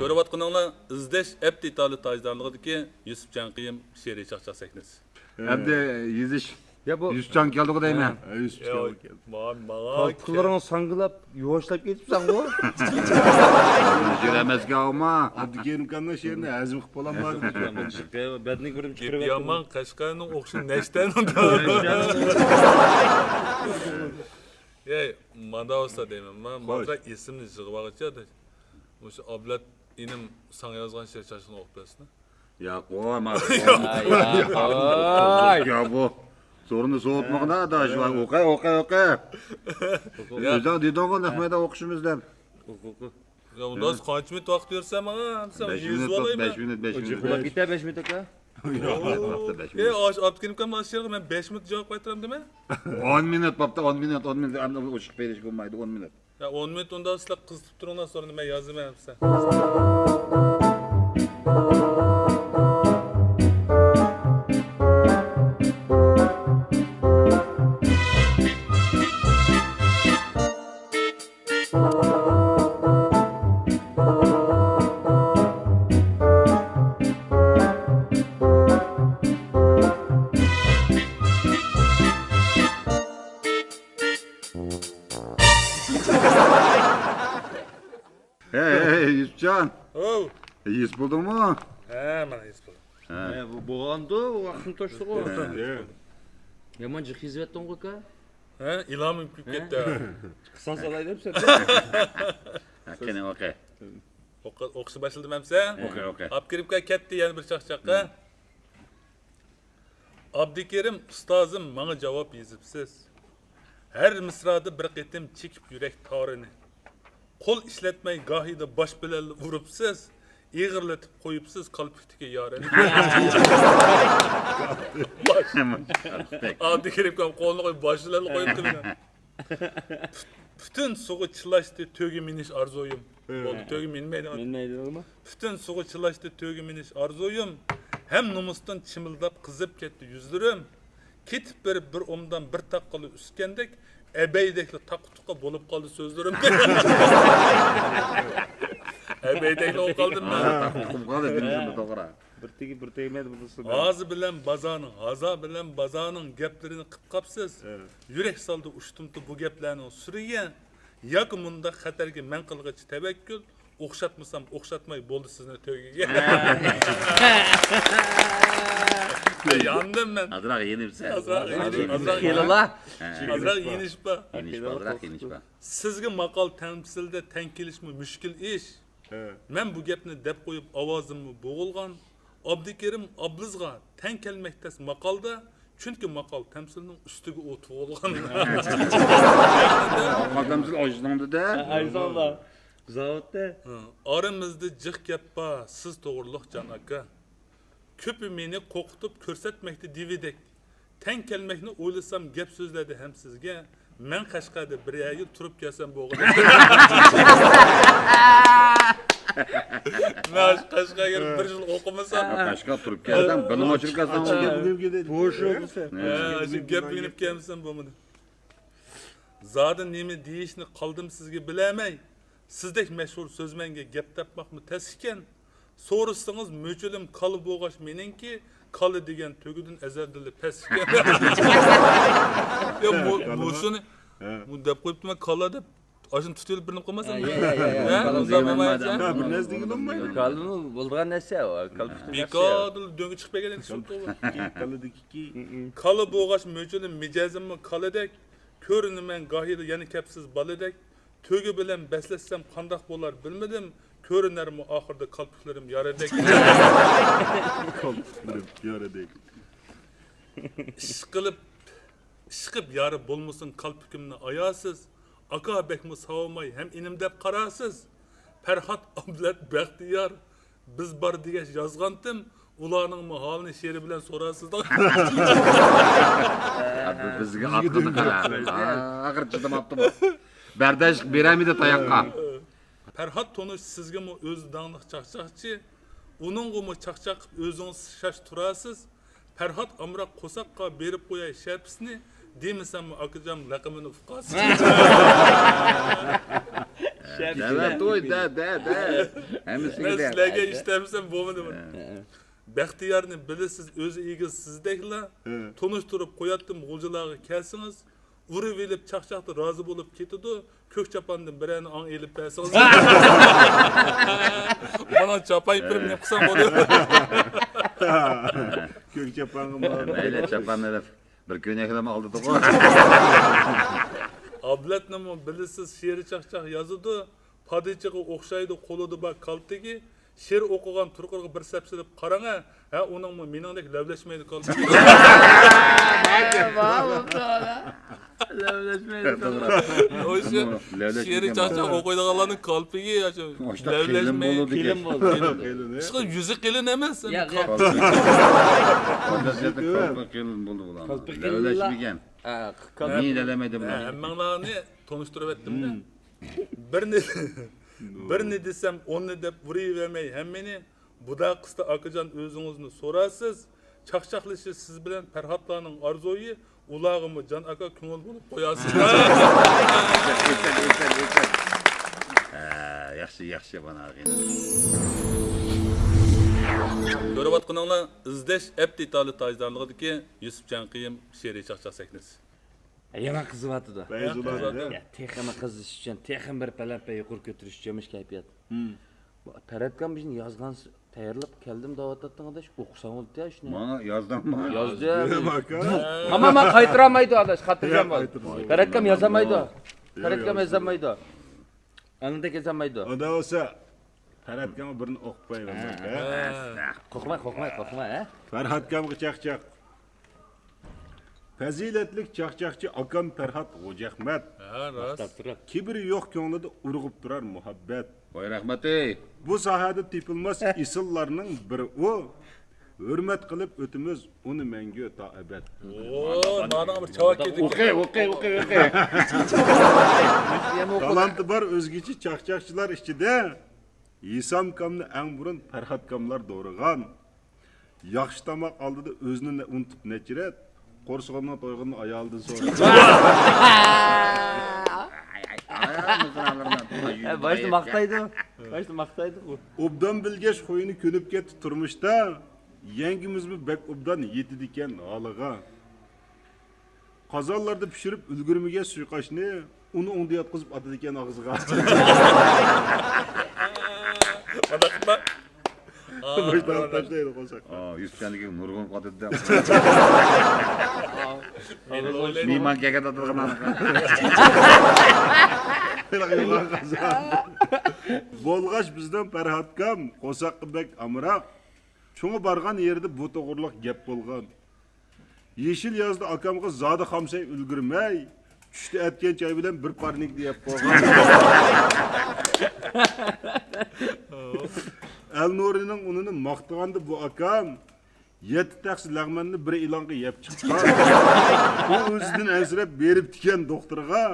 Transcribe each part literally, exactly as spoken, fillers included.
كۆرۈۋاتقىنىڭلار ئىزدەش ئەپ دېتالى تاجدارلىقىدىكى يۈسۈپ جانقىيىم شېئىرىي چاقچاق سەھنىسى. ئەمدى يېزىش. يا بۇ يۈسۈپ جان كەلدىغۇ دەيمەن. ھە، يۈسۈپ جان كەلدى. ماڭا، ماڭا. قوللىرىڭنى ساڭگىلاپ، يۇۋاشلاپ كېتىپسەنغۇ. شېئىر ئەمەسكەن ئۇمۇ. ئابدۇكېرىم ئاكامنىڭ شېئىرىنى ھەزىم قىلىپ بولالمايدۇ. بەدىنى كۆرۈپ گېپى يامان، قەشقەرنىڭ ئوخشىشى نەشتەنىڭ. ئەي، مانا ئۇستا دەيمەن، مەن مانا ئېسىمنى يىغىۋالغۇچە، مۇشۇ ئابلەت ئىنىم ساڭا يازغان شېئىر چاقچىقىنى ئوقۇپ بەرسىنە. ياق، قوي، ما. ياق، قوي. يا بۇ. سورۇننى سوۋۇتمىغىنا، ئاداش. ئوقۇي، ئوقۇي، ئوقۇي. ياق. ئۆزۈڭ دېدىڭغۇ، نەق مەيدان ئوقۇشىمىز دەپ. ئوقۇ، ئوقۇ. يا، ئۇنداق قانچە مىنۇت ۋاقىت بېرىسەن ماڭا؟ بەش مىنۇت، بەش مىنۇت، بەش مىنۇت. ئۇلاپ كېتە، بەش مىنۇت ئاكا. ياق، بەش مىنۇت. ئاش ئاپتىكىنىمكەن، ئاش يېرىغا مەن بەش مىنۇت جاۋاب قايتۇرامدىمەن؟ ئون مىنۇت بوپتۇ، ئون مىنۇت، ئون مىنۇت. ئەمدى ئۇچۇق بېرىشكە بولمايدۇ، ئون مىنۇت. يا، ئون مىنۇت ئۇنداق سىلەر قىزىتىپ تۇرۇڭلار، سورۇننى مەن يازىمەن دېسە. ھەي، ھەي، يۈسۈپجان. ھو. ھېس بولدۇڭمۇ؟ ھە، مانا ھېس بولدۇم. ھە. ھە، بۇ بولغاندۇ، ۋاقتىم توشتىغۇ. ھە. يامان جىق يېزىۋەتتىڭغۇ، ئۇكا. ھە، ئىلھامىم كېلىپ كەتتى. قىساس ئالاي دەپ سەن. ھە، قېنى، ئوقۇي. ئوقۇ-، ئوقۇشنى باشلىدىم ئەمسە. ئوقۇي، ئوقۇي. ئابدۇكېرىم ئاكا كەتتى، يەنە بىر چاقچاققا. ئابدۇكېرىم ئۇستازىم، ماڭا جاۋاب يېزىپسىز. ھەر مىسرادا بىر قېتىم چېكىپ يۈرەك تارىنى. قول ئىشلەتمەي گاھىدا باش بىلەن ئۇرۇپسىز. ئېغىرلىتىپ قويۇپسىز كالپۇكتىكى يارىنى. ئابدۇكېرىم ئاكام قولىنى قويۇپ، باش بىلەن قويۇپتۇ مېنى. پۈتۈن سۇغا چىلاشتى تۆگە مىنىش ئارزۇيۇم. ھە. بولدى، تۆگە مىنمەيدىغان. مىنمەيدىغانمۇ؟ پۈتۈن سۇغا چىلاشتى تۆگە مىنىش ئارزۇيۇم. ھەم نومۇستىن چىمىلداپ قىزىپ كەتتى يۈزلىرىم. كېتىپ بېرىپ بىر ئومدان بىر تاققىلا ئۈسكەندەك، ئەبەيدەكلا تاققا تۇققا بولۇپ قالدى سۆزلىرىم. ئەبەيدەكلا بولۇپ قالدىم مەن. ھە، تاققا تۇقۇپ قالدى، دېمىسە بىر توغرا. بىر تېگىپ، بىر تەگمەيدۇ بۇنىسى. ھازا بىلەن بازارنىڭ، ھازا بىلەن بازارنىڭ گەپلىرىنى قىپ قاپسىز. ھە. يۈرەك سالدى ئۇشتۇمتۇ بۇ گەپلەرنىڭ سۈرىگە. ياكى مۇنداق خەتەرگە مەن قىلغىچە تەۋەككۈل، ئوخشاتمىسام ئوخشاتماي بولدى سىزنى تۆگىگە. ھە، ياندىم مەن. ئازراق يېنىپسەن. ئازراق يېنىش-، ئازراق خېلىلا. ھە. ئازراق يېنىش بار. يېنىش بار، ئازراق يېنىش بار. سىزگە ماقال تەمسىلدە تەڭ كېلىشمۇ مۈشكۈل ئىش. ھە. مەن بۇ گەپنى دەپ قويۇپ ئاۋازىممۇ بوغۇلغان. ئابدۇكېرىم ئابلىزغا تەڭ كەلمەك تەس ماقالدا، چۈنكى ماقال تەمسىلنىڭ ئۈستىگە ئۇ تۇغۇلغان. ماقال تەمسىل ئايزىڭدا-دە. ھە، ئايزىڭدا. زاۋۇتتا. ھە، ئارىمىزدا جىق گەپ بار، سىز توغرۇلۇق جان ئاكا. كۆپى مېنى قورقۇتۇپ كۆرسەتمەكتە دىۋىدەك. تەڭ كەلمەكنى ئويلىسام گەپ سۆزلەردە ھەم سىزگە. مەن قەشقەردە بىرەر يىل تۇرۇپ كەلسەم بولغىنى. مەن قەشقەرگە بىر يىل ئوقۇمىسام. قەشقەر تۇرۇپ كەلسەڭ، بىلىم ئاشۇرۇپ كەلسەڭ. بوش بولىسەن. ھە، شۇ گەپ ئۆگىنىپ كەلمىسەم بولمىدى. زادى نېمە دېيىشنى قالدىم سىزگە بىلەلمەي. سىزدەك مەشھۇر سۆزمەنگە گەپ تاپماقمۇ تەس ئىكەن. سورىسىڭىز مۆچۈلۈم كالا بوغاچ مېنىڭكى، كالا دېگەن تۆگىدىن ئەزەلدىنلا پەس ئىكەن. يا، مۇ-، مۇشۇنى، ھە. بۇ دەپ قويۇپتىمەن، كالا دەپ. ئاشۇنى تۇتۇۋېلىپ بىرنى قىلماسام؟ ھە، يا، يا، يا، ھە؟ كالا دېگەن بولمايدۇ. ھە، بىر نەرسە دېگىلى بولمايدۇ. كالىمۇ بولىدىغان نەرسە ئۇ. كالا پۈتۈن نەرسە. بىكاردىلا دۆڭگە چىقىپ كەلگەن ئىش بولۇپتۇ. كالا دېگىكى. كالا بوغاچ مۆچۈلۈم مىجەزىممۇ كالىدەك. كۆرۈنىمەن گاھىدا يەنە كەپسىز بالىدەك. تۆگە بىلەن بەسلەشسەم قانداق بولار بىلمىدىم، كۆرۈنەرمۇ ئاخىرىدا كالپۇكلىرىم يارىدەك. كالپۇكلىرىم يارىدەك. ئىشقىلىپ، ئىشقىپ يارى بولمىسۇن كالپۇكۇمنى ئاياسىز، ئاكا بەكمۇ ساۋاماي ھەم ئىنىم دەپ قاراسىز. پەرھات، ئابلەت، بەختىيار، بىز بار دېگەچ يازغانتىم، ئۇلارنىڭمۇ ھالىنى شېئىر بىلەن سورارسىز. بىزگە ئاتقىدى قارا. ئاخىر چىدىماپتىمۇ. بەرداشلىق بېرەلمىدى تاياققا. پەرھات تونۇش سىزگىمۇ ئۆزى داڭلىق چاقچاقچى. ئۇنىڭغىمۇ چاقچاق قىپ ئۆزىڭىز شاش تۇرارسىز. پەرھات ئامراق قورساققا بېرىپ قوياي شەپىسىنى، دېمىسەممۇ ئاكىجان لەقىمىنى ئۇقاسىز. دەۋەت توي، دە، دە، دە. ھەممىسىگە مەن دە. سىلەرگە ئىشتەمسەم بولمىدىمۇ؟ ھە. بەختىيارنى بىلىسىز، ئۆزى ئېگىز سىزدەكلا. ھە. تونۇشتۇرۇپ قوياتتىم غۇلجىلارغا كەلسىڭىز. ئۇرۇۋېلىپ چاقچاقتا رازى بولۇپ كېتىدۇ. كۆك چاپاندىن بىرەرنى ئاڭا ئېلىپ بەرسىڭىز. مانا چاپاي پىرىم نېمە قىلساڭ بولدى. كۆك چاپانغا مانا. مەيلى، چاپان ئېلىپ. بىر كۆينەكلەرمۇ ئالدىدىغۇ. ئابلەتنىمۇ بىلىسىز، شېئىر چاقچاق يازىدۇ. پادىچىغا ئوخشايدۇ، قولىدا بار كالتىكى. شېئىر ئوقۇغان تۇرقىغا بىر سەپسېلىپ قاراڭە. ھە، ئۇنىڭمۇ مېنىڭدەك لەۋلەشمەيدۇ كالتىكى. لەۋلەشمەيدۇ كالتىكى. شېئىر چاقچاق ئوقۇيدىغانلارنىڭ كالتىكى لەۋلەشمەيدۇ. قېلىن بولىدۇ. قېلىن. ئىشقىلىپ يۈزى قېلىن ئەمەس. ياق، ياق. قېلىن بولدى بۇلار. لەۋلەشمىگەن. ھە، مېنى لەۋلەشمەيدۇ بۇلار. ھەممەڭلارنى تونۇشتۇرۇۋەتتىم-دە. بىرنى، بىرنى دېسەم، ئوننى دەپ ئۇرۇۋەرمەي ھەممىنى. بۇدا قىستى ئاكىجان ئۆزىڭىزنى سورارسىز. چاقچاقلىشىش سىز بىلەن پەرھاتلارنىڭ ئارزۇيى، ئۇلارغىمۇ جان ئاكا كۆڭۈل بولۇپ قويارسىز. ھە، ياخشى، ياخشى، مانا. كۆرۈۋاتقىنىڭلار ئىزدەش ئەپ دېتالى تاجدارلىقىدىكى يۈسۈپ جانقىيىم شېئىرىي چاقچاق سەھنىسى. يەنە قىزىۋاتىدۇ. پەيزۇللا. يا، تېخىمۇ قىزىشى ئۈچۈن تېخىمۇ بىر پەلەمپەي يۇقىرى كۆتۈرۈش ئۈچۈن مۇشۇ كەيپىيات. بۇ پەرھاتكام بىزنى يازغان، تەييارلاپ كەلدىم دەۋاتاتتىڭ ئاداش، ئوقۇساڭ بولدى شۇنى. ماڭا يازدىڭمۇ؟ يازدىم. ئەمما مەن قايتۇرالمايدۇ ئاداش، خاتىرجەم بول. پەرھاتكام يازالمايدۇ. پەرھاتكام يازالمايدۇ. ئاندىن كېسەلمەيدۇ. ئۇندا بولسا پەرھاتكەمگە بىرنى ئوقۇپ قوياي. قورقما، قورقما، قورقما، ھە؟ پەرھاتكەمگە چاقچاق. پەزىلەتلىك چاقچاقچى ئاكام پەرھات غوجەخمەت. ھە، راست. كىبىرى يوق كۆڭلىدە ئۇرغۇپ تۇرار مۇھەببەت. ۋاي رەھمەتى. بۇ ساھەدە تېپىلماس ئېسىللارنىڭ بىرى ئۇ. ھۆرمەت قىلىپ ئۆتىمىز ئۇنى مەڭگۈ تا ئەبەد. ئوو، مانا بىر چاۋاك كېتىپ. ئوقۇي، ئوقۇي، ئوقۇي، ئوقۇي. تالانتى بار ئۆزگىچە چاقچاقچىلار ئىچىدە ھېسامكامنى ئەڭ بۇرۇن پەرھاتكاملار دورىغان. ياخشى تاماق ئالدىدا ئۆزىنى نە-، ئۇنتۇپ نەچچە رەت، قورسىقىنىڭ تويغىنىنى ئايالىدىن سورىغان. باشتا ماختايدۇ، باشتا ماختايدۇ ئۇ. ئوبدان بىلگەچ خۇيىنى كۆنۈپ كەتتى تۇرمۇشتا. يەڭگىمىزمۇ بەك ئوبدان يېتىدىكەن ھالىغا. قازانلاردا پىشۇرۇپ ئۈلگۈرمىگەن سۇيۇقئاشنى ئۇنى ئوڭدا ياتقۇزۇپ ئاتىدىكەن ئاغزىغا. مانداق قىلما. باشلىق تاشلايدۇ قورساق. ئا، يۈسۈپجاندىكى نۇرغۇن قاتىدە. مېھمان كەلگەندە ئاتىدىغان. بولغاچ بىزنىڭ پەرھاتكام قورساققا بەك ئامراق. شۇڭا بارغان يېرىدە بۇ توغرىلىق گەپ بولغان. يېشىل يازدا ئاكامغا زادى خامسەي ئۈلگۈرمەي، چۈشتە ئەتكەن چاي بىلەن بىر پارنىكنى يەپ قويغان. ئەلنۇرىنىڭ ئۇنىنى ماختىغاندا بۇ ئاكام يەتتە تەخسە لەغمەننى بىر ئېلانغا يەپ چىققان. ئۇ ئۆزىدىن ئەنسىرەپ بېرىپتىكەن دوختۇرغا.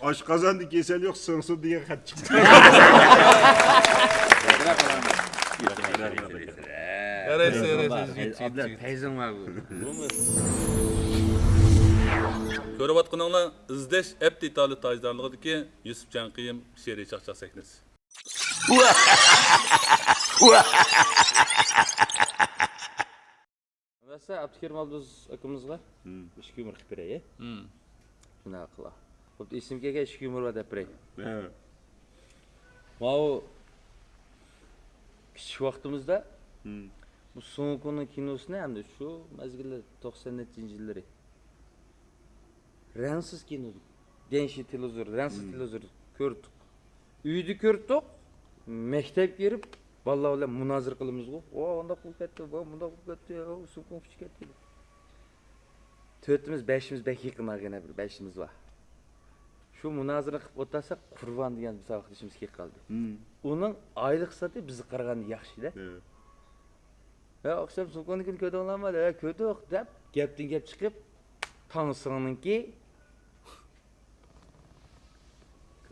ئاشقازاندا كېسەل يوق، سىڭسۇن دېگەن خەت چىقتى. يارايسىز، يارايسىز. ئابلەت پەيزىڭ بار بۇ. كۆرۈۋاتقىنىڭلار ئىزدەش ئەپ دېتالى تاجدارلىقىدىكى يۈسۈپ جانقىيىم شېئىرىي چاقچاق سەھنىسى. مەسىلەن، ئابدۇكېرىم ئابدۇز ئاكىمىزغا ئىچكى يۇمۇر قىلىپ بېرەي. شۇنداق قىلا. بوپتۇ، ئېسىمگە كەلگەن ئىچكى يۇمۇر بار دەپ بېرەي. ھە. ماۋۇ كىچىك ۋاقتىمىزدا بۇ سۇڭكۇنىڭ كىنوسىنى ھەمدە شۇ مەزگىللەر توقسان نەچچىنچى يىللىرى رەڭسىز كىنو، دېڭشى تېلېۋىزور، رەڭسىز تېلېۋىزور كۆردۇق. ئۆيدە كۆردۇق، مەكتەپكە بېرىپ بالىلار بىلەن مۇنازىرە قىلىمىزغۇ. ۋا، ئۇنداق بولۇپ كەتتى، ۋا، مۇنداق بولۇپ كەتتى، ۋا، سۇڭكۇڭ كۈچى كەتتى. تۆتىمىز، بەشىمىز بەك يېقىن، يەنە بىر بەشىمىز بار. شۇ مۇنازىرە قىلىپ ئولتۇرساق، قۇربان دېگەن بىر ساۋاقدىشىمىز كېلىپ قالدى. ئۇنىڭ ئايلىق سايىتى بىزگە قارىغاندا ياخشىدا. ھە، ئاخشام سۇڭكۇڭنىڭكىنى كۆردۈڭلارمۇ؟ ھە، كۆردۇق، دەپ گەپتىن گەپ چىقىپ، تاڭسىڭنىڭكى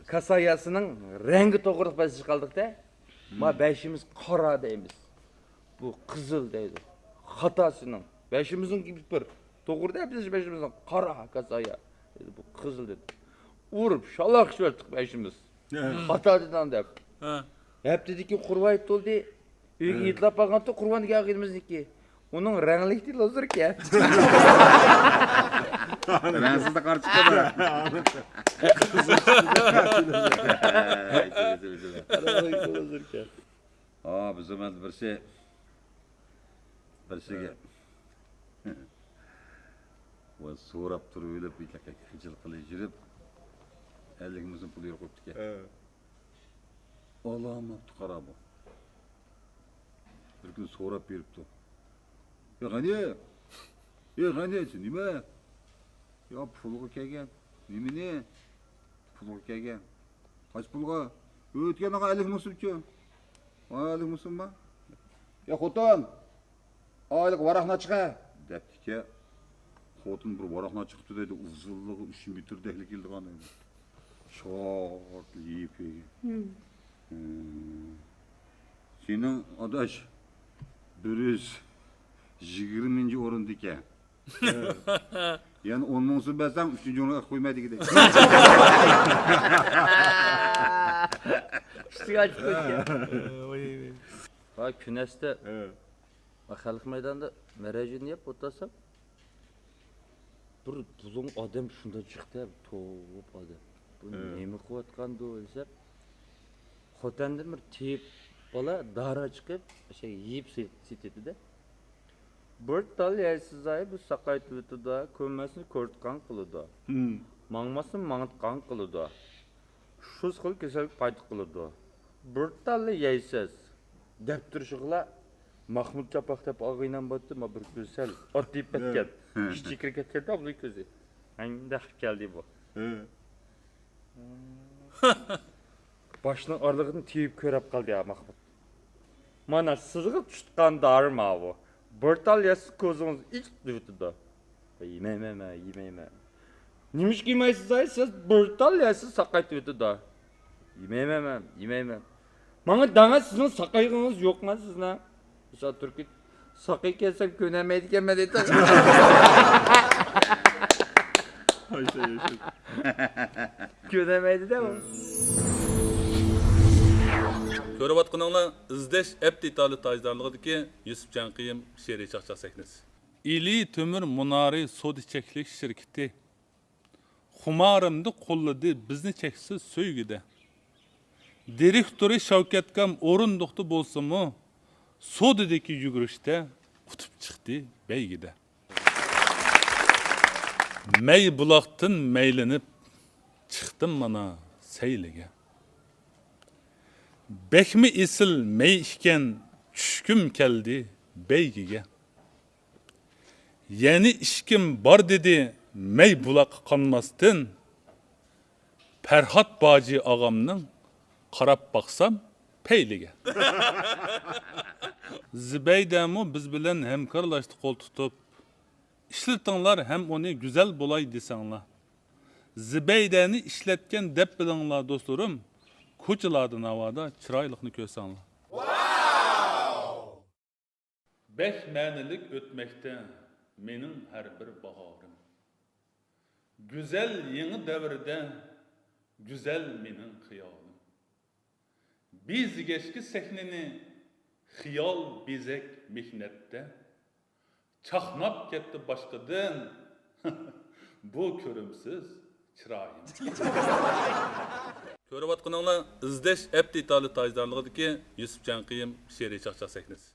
كاساياسىنىڭ رەڭگى توغرىلىق بەسلىشىپ قالدۇق-دە. ما بەشىمىز قارا دەيمىز. بۇ قىزىل دەيدۇ. خاتاسىنىڭ. بەشىمىزنىڭكى بىر توغرىدا بىز بەشىمىزنىڭ قارا كاسايا. دەيدۇ، بۇ قىزىل دېدى. ئۇرۇپ شالاق چۈشۈۋەتتۇق بەشىمىز. خاتا دېدىڭ دەپ. ھە. ھەپتىدىن كېيىن قۇربان ھېيت بولدى. ئۆيگە ھېيتلاپ بارغانتۇق، قۇربان ھېيتكەن ئاغىنىمىزنىڭكى. ئۇنىڭ رەڭلىكتى لوزۇركەن. رەڭسىزدە قارا چىقىدۇ. رەڭلىكتى لوزۇركەن. ھا، بىزنىڭ بىرسى، بىرسىگە، ۋە سوراپ تۇرۇۋېلىپ، خىجىل قىلىپ يۈرۈپ، ئەللىك مىڭ سوم پۇل يوق بوپتىكەن. ئالاماپتۇ قارا بۇ. بىر كۈنى سوراپ بېرىپتۇ. «ئەي غەنى! ئەي غەنى! نېمە؟ يا پۇلغا كەلگەن.» «نېمىنى؟» «پۇلغا كەلگەن.» «قايسى پۇلغا؟» «ئۆتكەن ئايغا ئەللىك مىڭ سومچۇ.» «ئەللىك مىڭ سومما؟» «يا خوتۇن! ئايلىق ۋاراقنى چىقە» دەپتىكەن. خوتۇن بىر ۋاراقنى چىقىپتۇ دەيدۇ، ئۇزۇنلۇقى ئۈچ مېتىردەكلا كېلىدىغان. شارت يېيىپ يېگەن. ھىم. ھىم. سېنىڭ ئاداش بىر يۈز يىگىرمىنچى ئورۇندىكەن. يەنە ئون مىڭ سوم بەرسەڭ، ئۈچىنچى ئورۇنغا قويماي دېگۈدەك. ئۈستىگە ئاچىپ قويدى. ۋاي، ۋاي. ھا، كۈنەستە. ھە. خەلق مەيدانىدا مەرەجىنى يەپ ئولتۇرسام، بىر بۇلۇڭ ئادەم شۇنداق چىقتى، توپ ئادەم. بۇ ھە. نېمە قىلىۋاتقاندۇ دېسەم، خوتەندىن بىر تېۋىپ بالا دارا چىقىپ، شۇ يېيىپ سېتىۋېتىدۇ. بىر تال يەيسىز ئاي، بۇ ساقايتىۋېتىدۇ، كۆرمەسنى كۆرىدىغان قىلىدۇ. ھىم. ماڭماسنى ماڭىدىغان قىلىدۇ. شۇ خىل كېسەلگە پايدا قىلىدۇ. بىر تاللا يەيسىز، دەپ تۇرۇشىغىلا ماخمۇت چاپاق دەپ ئاغىنەم بارتتى، ما بىر كۆرسەل ئات دېيىپ كەتكەن. ھە. ئىچى كىرىپ كەتكەندە ئابلىكۆزى. ئەنداق كەلدى بۇ. ھە. باشنىڭ ئارىلىقىدىن تېۋىپ كۆرەپ قالدى يا ماخمۇت. مانا سىزغا تۇتقان دارى ماۋۇ. بىر تال يەسىز كۆزىڭىز ئېچىق دېۋېتىدۇ. يېمەيمەن مەن، يېمەيمەن. نېمىشقا يېمەيسىز ئاي؟ سىز بىر تال يەسىز ساقايتىۋېتىدۇ. يېمەيمەن مەن، يېمەيمەن. ماڭا دەڭە سىزنىڭ ساقايغىڭىز يوقما سىزنىڭ؟ مىسال تۈركى ساقىي كەلسەم كۆنەلمەيدىكەنمەن دەيدۇ. ھايشاي، ھايشاي. كۆنەلمەيدۇ-دە ئۇ. كۆرۈۋاتقىنىڭلار ئىزدەش ئەپ دېتالى تاجدارلىقىدىكى يۈسۈپ جانقېيۇم شېئىرىي چاقچاق سەھنىسى. ئىلى تۆمۈر مۇنارى سودا چەكلىك شىركىتى خۇمارىمدا قوللىدى بىزنى چەكسىز سۆيگۈدە. دىرېكتورى شاۋكەتكام ئورۇندۇقتا بولسىمۇ، سودىدىكى يۈگۈرۈشتە ئۇتۇپ چىقتى بەيگىدە. مەي بۇلاقتىن مەيلىنىپ چىقتىم مانا سەيلىگە. بەكمۇ ئېسىل مەي ئىكەن، چۈشكۈم كەلدى بەيگىگە. يەنە ئىچكۈم بار دېدى مەي بۇلاققا قانماستىن، پەرھات باجى ئاغامنىڭ قاراپ باقسام پەيلىگە. زىبەيدەمۇ بىز بىلەن ھەمكارلاشتى قول تۇتۇپ. ئىشلىتىڭلار ھەم ئۇنى گۈزەل بولاي دېسەڭلار. زىبەيدەنى ئىشلەتكەن دەپ بىلىڭلار دوستلىرىم، كوچىلاردا ناۋادا چىرايلىقنى كۆرسەڭلار. بەك مەنىلىك ئۆتمەكتە مېنىڭ ھەر بىر باھارىم. گۈزەل يېڭى دەۋردە، گۈزەل مېنىڭ خىيالىم. بېزىگەچكە سەھنىنى خىيال بېزەك مېھنەتتە، چاقناپ كەتتى باشقىدىن بۇ كۆرۈمسىز چىرايىم. كۆرۈۋاتقىنىڭلار ئىزدەش ئەپ دېتالى تاجدارلىقىدىكى يۈسۈپ جانقېيۇم شېئىرىي چاقچاق سەھنىسى.